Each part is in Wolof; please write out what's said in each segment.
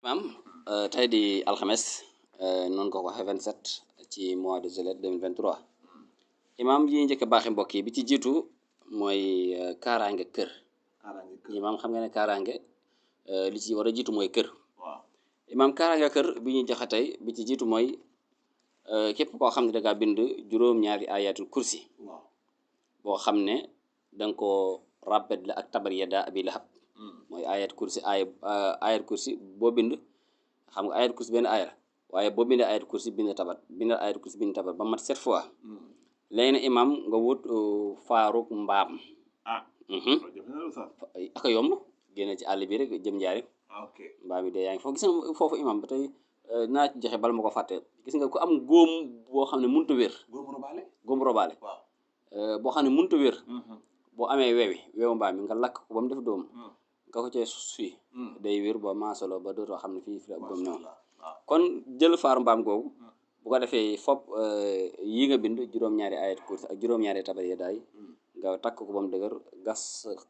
maam tey di alxames noonu ko waxee 27 ci mois de juillet 2023 imaam yi njëkk a baaxee mbokk yi bi ci jiitu mooy kaaraange kër. imaam xam nga ne kaaraange li ci war a jiitu mooy kër. imaam kaaraange kër bi ñuy joxe tey bi ci jiitu mooy képp koo xam ne da ngaa bind juróom-ñaari ayatul kursi boo xam ne da nga koo rappet la ak tabar yada abi lahab mooy ayat kursi ayat kursi boo bind xam nga ayat kursi benn aaya waaye boo bindee ayat kursi bind ayat kursi bind tabat ba mat 7 fois léegi na imam nga wut faaruk mbaam aka yomb génn ci àll bi rek jëm njaari mbaam yi de yaa ngi foofu gis nga foofu imam ba tey naa ci joxe bala ma ko fàtte gis nga ku am góom boo xam ne mënut a wér góom robaale boo xam ne mënut a wér boo amee weewu mbaam mi nga lakk ko ba mu def doom nga ko cee suy day wér ba maasolo ba dootoo xam ne fii fi góom ñëw kon jël faaru mbaam googu bu ko defee fop yi nga bind juróom-ñaari ayat kursi ak juróom-ñaari tabar ya daay nga takk ko ba mu dëgër gas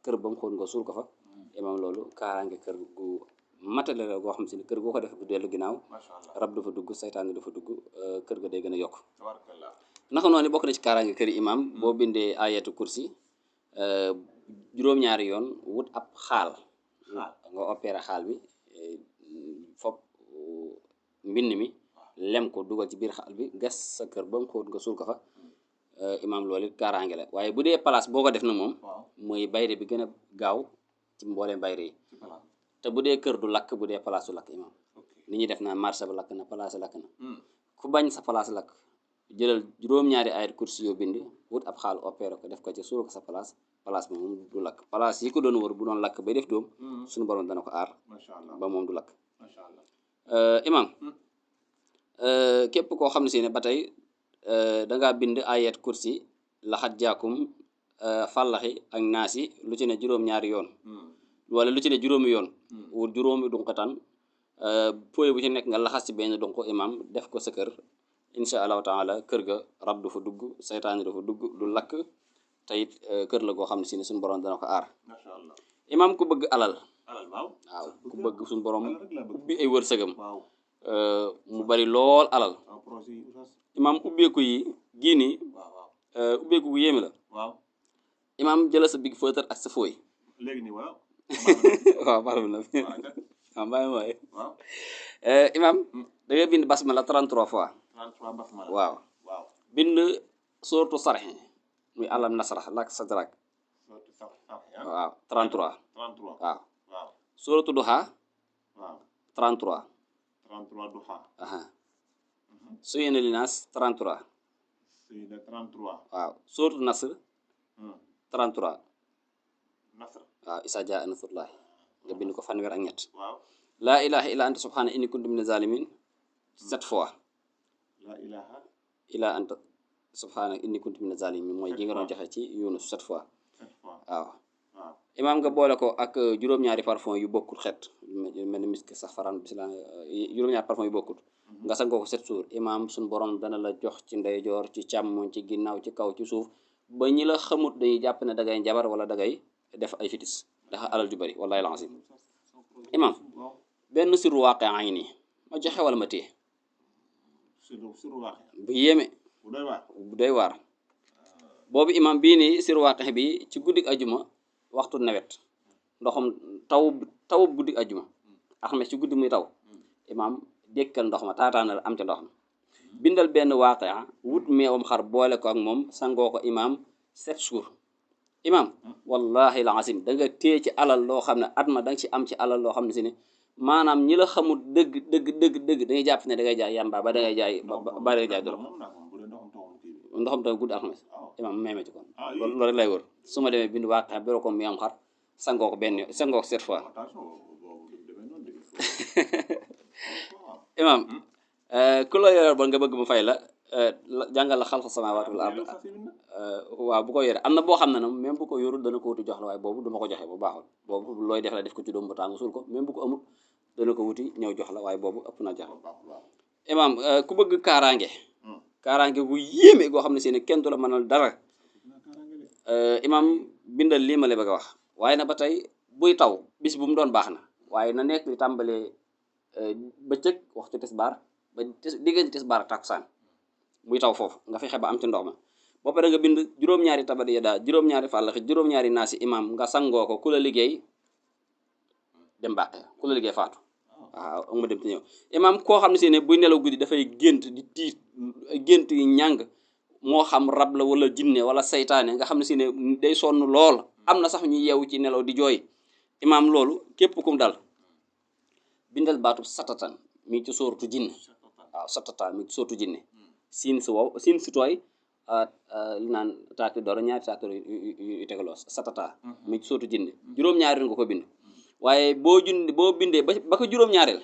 kër ba mu xóot nga suul ko fa imam loolu kaaraange kër gu matale la goo xam si ne kër goo ko def du dellu ginnaaw rab du fa dugg saytaan du fa dugg kër ga day gën a yokk naka noonu bokk na ci kaaraange kër imam boo bindee ayatu kursi juróom-ñaari yoon wut ab xaal nga opéré xaal bi fop mbind mi lem ko dugal ci biir xaal bi gas sa kër ba mu xóot nga suul ko fa imam loolu it kaaraange la waaye bu dee place boo ko def na moom mooy bayre bi gën a gaaw ci mbooleem bayre yi te bu dee kër du lakk bu dee place du lakk imam li ñuy def naa marché ba lakk na place lakk na ku bañ sa place lakk jëlal juróom-ñaari ayat kursi yoo bind wut ab xaal opéré ko def ko ci suul ko sa place bi moom du lakk place yi ko doon wër bu doon lakk bay def doom suñu borom dana ko aar ba moom du lakk imam képp koo xam ne si ne ba tey dangaa bind ayat kursi laxat jaakum fàllaxi ak naasi lu ci ne juróom-ñaari yoon wala lu ci ne juróomi yoon wut juróomi dunqatan fooy bu ci nekk nga laxas ci benn dunq imam def ko sa kër insha allahu taala kër ga rab du fa dugg saytaani du fa dugg du lakk te it kër la goo xam ne si ne suñu borom dana ko aar imam ku bëgg alal waaw ku bëgg suñu borom ubbi ay wërsëgam mu bari lool alal imam ubbeeku yi gii nii ubbeeku gu yéeme la imam jëla sa big fëtër ak sa fooy waaw baax na waaw bàyyi mooy imam da ngay bind basmala 33 fois waaw bind sooratu sarxi muy alam nasrah lak sadrak waaw 33 waaw sooratu duha 33 duha aha suyena linaas 33 waaw sooratu nasr 33 waaw isa jaa nasrullahi nga bind ko fanweer ak ñett laa ilaha illa anta subhana inni kuntu mina zalimin 7 fois la ilaha illa anta subhana inni kuntu mina zalimin mooy gi nga doon joxe ci Yunus 7 fois waaw imaam nga boole ko ak juróom-ñaari parfum yu bokkul xeet mel ni misk safaran bisla juróom-ñaari parfum yu bokkul nga sangoo ko 7 jours imaam suñu borom dana la jox ci ndeyjoor ci càmmoñ ci ginnaaw ci kaw ci suuf ba ñi la xamut dañuy jàpp ne dangay njabar wala dangay def ay fitis ndax alal ju bari wallahi lancim imam benn siru waaqe ay nii ma joxe wala ma téye bu yéeme bu doy waar boobu imam bii nii siru waaqe bi ci guddik ajuma waxtu nawet ndoxum taw guddik ajuma alxames ci guddi muy taw imam dékkal ndox ma taataanal am ca ndox ma bindal benn waaqe wut meewam xar boole ko ak moom sangoo ko imam 7 jours imam wallahi lancim da nga téye ci alal loo xam ne at ma da nga ci am ci alal loo xam ne si ne maanaam ñi la xamul dëgg dañuy jàpp ne da ngay jaay yamba ba da ngay jaay ba da ngay jaay doro ndoxam taw gudd alxames imam meeme ci kon loolu rek lay wër su ma demee bind waaqe bero ko meewam xar sangoo ko 7 fois imam ku la yore bon nga bëgg mu fay la jàngal la xalqa samaawaati wal ard waaw bu ko yore am na boo xam ne nag même bu ko yorul dana ko wuti jox la waaye boobu duma ko joxe bu baaxul boobu looy def la def ko ci doom ba tàng suul ko même bu ko amul dana ko wuti ñëw jox la waaye boobu ëpp na joxe imam ku bëgg kaaraange gu yéeme goo xam ne seeni kenn du la mënal dara imam bindal lii ma la bëgg a wax waaye na ba tey buy taw bis bu mu doon baax na waaye na nekk li tàmbalee bëccëg waxtu tisbaar ba diggante tisbaar ak takkusaan muy taw foofu nga fexe ba am ci ndox ma ba pare nga bind juróom-ñaari tabari ya daal juróom-ñaari fàllaxi juróom-ñaari naasi imam nga sangoo ko ku la liggéey dem bàq ku la liggéey faatu waaw ma dem te ñëw imam koo xam ne si ne buy nelaw guddi dafay gént di tiit gént yi ñàng moo xam rab la wala jinne wala saytaane nga xam ne si ne day sonn lool am na sax ñu yeewu ci nelaw di jooy imam loolu képp kum dal bindal baatu satatan mi ci sóoratu jinne waaw satatan mi ci sóoratu jinne siin si wow siin si tooy li naan taaki doora ñaari taaki doora yu tegaloo satata mi ci sóoratu jinne juróom-ñaari nga ko bind waaye boo bindee ba ko juróom-ñaareel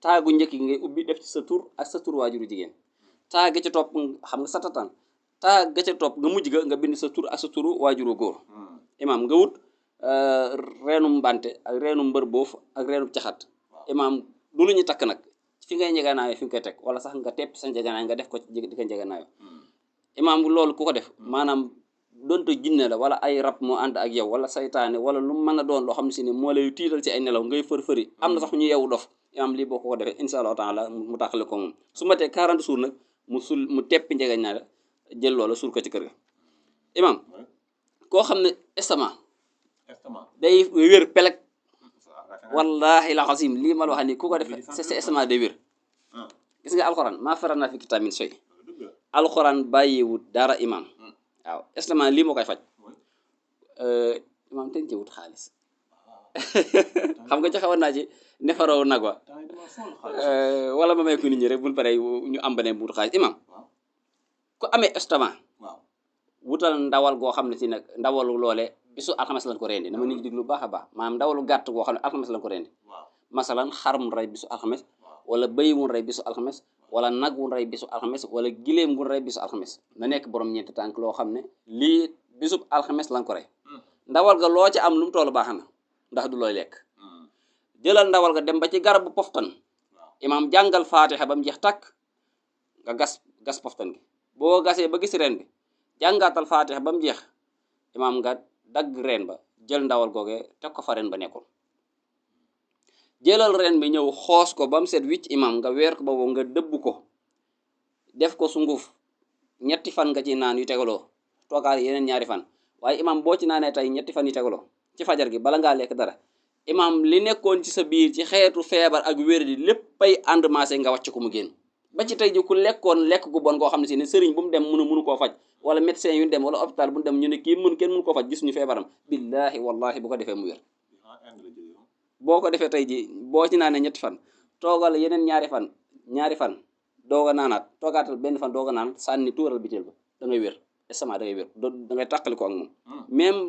taagu njëkk gi ngay ubbi def ci sa tur ak sa tur waajuru jigéen taag ga ca topp xam nga satatan taag ga ca topp nga mujj ga nga bind sa tur ak sa turu waajuru góor imam nga wut reenum mbante ak reenum mbër boof ak reenum caxat imam du lu ñu takk nag fi ngay njeganaayoo fi nga koy teg wala sax nga tepp sa njeganaay nga def ko di ko njeganaayoo imam loolu ku ko def maanaam donte jinne la wala ay rab moo ànd ak yow wala saytaane wala lu mën a doon loo xam ne si ne moo lay tiital ci ay nelaw ngay fër-fëri am na sax ñu yeewu dof imam lii boo ko defee insha allahu taala mu taxale ko moom su ma tee 40 jours nag mu teppi njeganaay la jël loola suul ko ci kër ga imam koo xam ne estomac day wér pelek wallahi la xasim lii ma la wax ni ku ko def sa estomac day wér gis nga alxuraan maa faral naa fi kitaab min shay alxuraan bàyyiwut dara imam waaw estomac lii moo koy faj imam ten ci wut xaalis xam nga joxewoon naa ci nefaroo nag wa wala ma may ko nit ñi rek buñ pare ñu am beneen bu wut xaalis imam ku amee estomac wutal ndawal goo xam ne si nag ndawalu loole bisu alxames lañ ko rendi dama nit ñi diglu baax a baax maanaam ndawalu gàtt goo xam ne alxames lañ ko rendi masalan xarum rey bisu alxames wala bëy wun rey bisu alxames wala nag wun rey bisu alxames wala giléem gun rey bisu alxames na nekk borom ñeenti tànk loo xam ne lii bisub alxames lañ ko rey ndawal ga loo ci am lu mu toll baax na ndax du looy lekk jëlal ndawal ga dem ba ci garabu poftan imam jàngal faatixa ba mu jeex tàkk nga gas poftan gi boo gasee ba gis reen bi jàngaatal faatixa ba mu jeex imam nga dagg reen ba jël ndawal googee teg ko fa reen ba nekkoon jëlal reen bi ñëw xoos ko ba mu set wicc imam nga weer ko boobu nga dëbb ko def ko sunguf ñetti fan nga ci naan yu tegaloo toogaal yeneen ñaari fan waaye imam boo ci naanee tey ñetti fan yu tegaloo ci fajar gi bala ngaa lekk dara imam li nekkoon ci sa biir ci xeetu feebar ak wér di léppay ànd maase nga wàcc ko mu génn ba ci tey ji ku lekkoon lekk gu bon goo xam ne si ne sëriñ bu mu dem mënu koo faj wala médecin yu dem wala hôpital bu mu dem ñu ne kii kenn mënu koo faj gis ñu feebaram billahi wallahi bu ko defee mu wér boo ko defee tey ji boo ci naanee ñetti fan toogal yeneen ñaari fan doog a naanaat toogaatal benn fan doog a naan sànni tuural biteel ba da ngay wér estomac da ngay wér da ngay tàqali ko ak moom même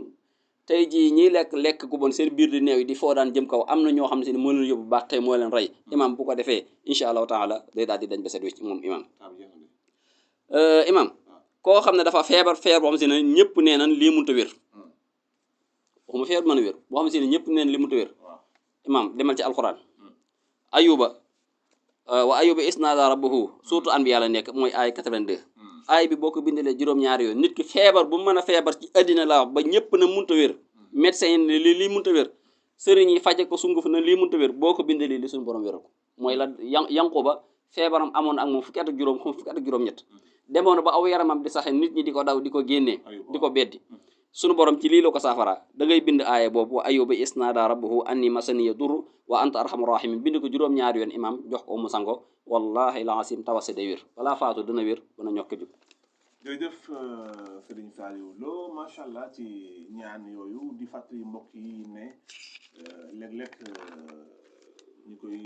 tey jii ñiy lekk gu bon seen biir di neew yi di foo daan jëm kaw am na ñoo xam ne si ne moo leen yóbbu baaxee moo leen rey imam bu ko defee insha allahu taala day daal di dañ ba set wecc moom imam imam koo xam ne dafa feebar boo xam si ne ñëpp nee nan lii mënut a wér waxuma feebar mën a wér boo xam si ne ñëpp nee nan lii mënut a wér imam demal ci alquran ayuba wa ayuba isnaada rabbahu surtout anbiya la nekk mooy ay 82 aay bi boo ko bindalee juróom-ñaari yoon nit ki feebar bu mën a feebar ci àddina la wax ba ñëpp na munta wér médecin yi ne lii munta wér sëriñ yi faje ko sunguf na lii munta wér boo ko bindalee li suñu borom wéral ko mooy la yanqu ba feebaram amoon ak moom fukki at ak juróom xam fukki at ak juróom-ñett demoon ba aw yaramam di saxe nit ñi di ko daw di ko génnee di ko beddi suñu borom ci lii la ko saafara da ngay bind aaya boobu wa ayuba isnaada rabbahu anni masaniya dur wa anta arhamur rahimin bind ko juróom-ñaari yoon imam jox ko mu sango wallahi laasim tawase day wér balaa faatu dana wér dana ñokk jub jërëjëf Serigne Saliou Lo macha allah ci ñaan yooyu di fàttali mbokk yi ne léeg-léeg ñu koy